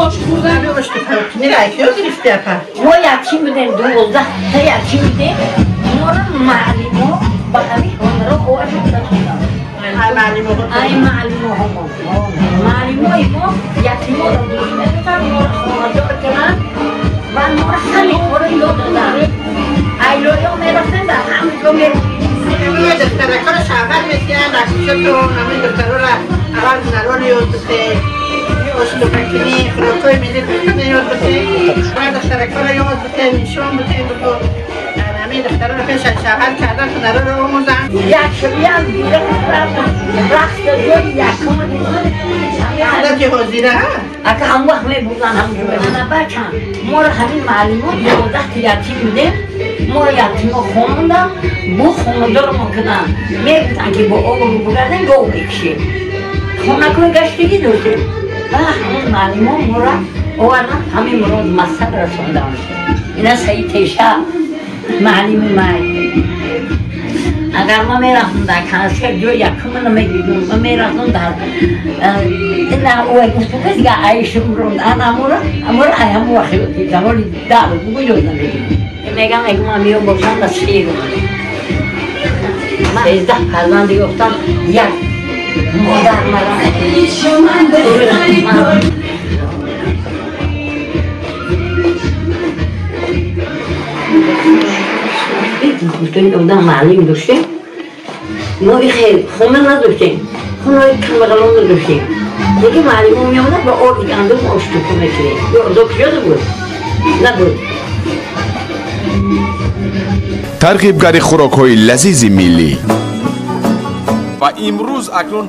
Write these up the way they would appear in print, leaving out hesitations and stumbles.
Ош хӯрдан ош ки гирифти апа. Мо ятим будем, 12 та ятим будем. Моро муаллимо ба ҳамин ҳунарҳо оварданд. Ай муаллимоҳо. Муаллимои мо ятиморо дӯст медоштанд, моро хонадор карданд ва моро ҳамин корро ёд доданд. Айлоё мерафтем, дар ҳама ҷо мерафтем. Духтаракҳоро шавҳар мекунанд, аксашотон ҳамин духтарҳоро аввал ҳунарҳоро ёд бидед, ош тӯпакунӣ, хӯрокҳои миллӣ пухтанро ёд бидед, баъд духтаракҳоро ёд бидед, нишон бидед. Ҳамин духтарҳоро пеш аз шавҳар кардан ҳунарҳоро омӯзанд. Як шабиям рақс ҷои якум ҳолати ҳозира ака ҳам вақт мебурдан ҳамҷо. Бачам, моро ҳамин муаллимо 12 та ятим будем, моро ятимо хондан, бу хонадормо карданд. Мегуфтанд ки бо обрӯ бигардем, гов мекушем. Хонакҳои гаштагӣ доштем. Ва ҳамон муаллимо моро оварданд, ҳамин моро мақсад расонданд. Ина Саид Теша муаллими май. Агар ман мерафтам дар консерт, ҷои якумро намегирдум. Ман мерафтам дар ина ой гуфтум, дига айшум ан амура амура ай ҳаму вақт замони дар бугу ёд намегирдум. Мегам мегум ман меём бошам да сер. Ман 13 фарзанд ёфтам, як модар мара. Гуфтем одам муаллим доштем, мо хел хона надоштем, хонаи камбағалон надоштем. Лекин муаллимо меомад ба орди гандум ош тӯпа мекардем. Ёрдо куҷо буд? Набуд. Тарғибгари хӯрокҳои лазизи миллӣ. Ва имрӯз акнун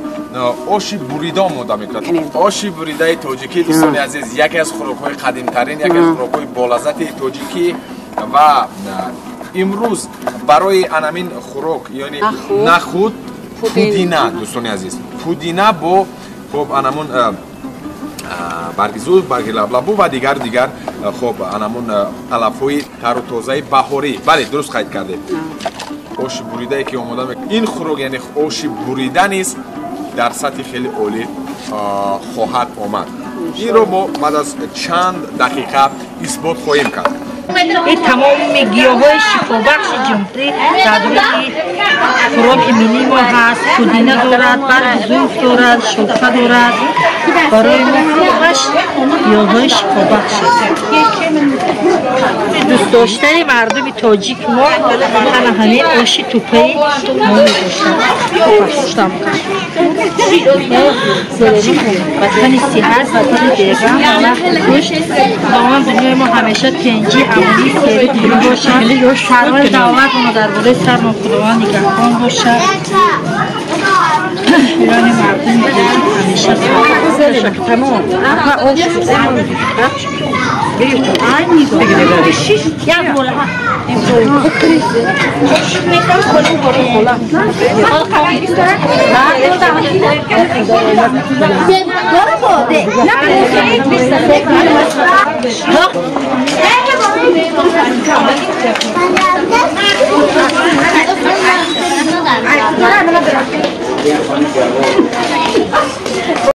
оши бурида омода мекунад. Оши буридаи тоҷикӣ, дӯстони азиз, яке аз хӯрокҳои қадимтарин, яке аз хӯрокҳои болаззати тоҷикӣ. Ва имрӯз барои анамин хӯрок, яъне нахуд, пудина, дӯстони азиз, пудина бо хоб анамун барги зуд, барги лаблабу ва дигар хоб анамун алафҳои тару тозаи баҳорӣ. Бале, дуруст қайд кардед. Оши буридае ки омода мекунад ин хӯрок, яъне оши бурида низ дар сатҳи хеле олӣ хоҳад омад. Инро мо баъд аз чанд дақиқа исбот хоҳем кард. Ин тамоми гиёҳҳои шифобахши ҷумҳурӣ дар рӯи хӯроки миллии мо ҳаст. Пудина дорад, барги зулф дорад, шоха дорад. Барои мо ҳамаш гиёҳҳои шифобахш аст. Дӯстдоштани мардуми тоҷик мо ана ҳамин оши тӯпаи мо мебошад. Ватани сиҳат, ватани бегам, хуш. Худованд дунёи мо ҳамеша тинҷӣ, амонӣ, сери дунё бошад. Сарвари давлат мо дар болои сармон Худованд нигаҳбон бошад. Ирони мардуми тоҷик ҳамеша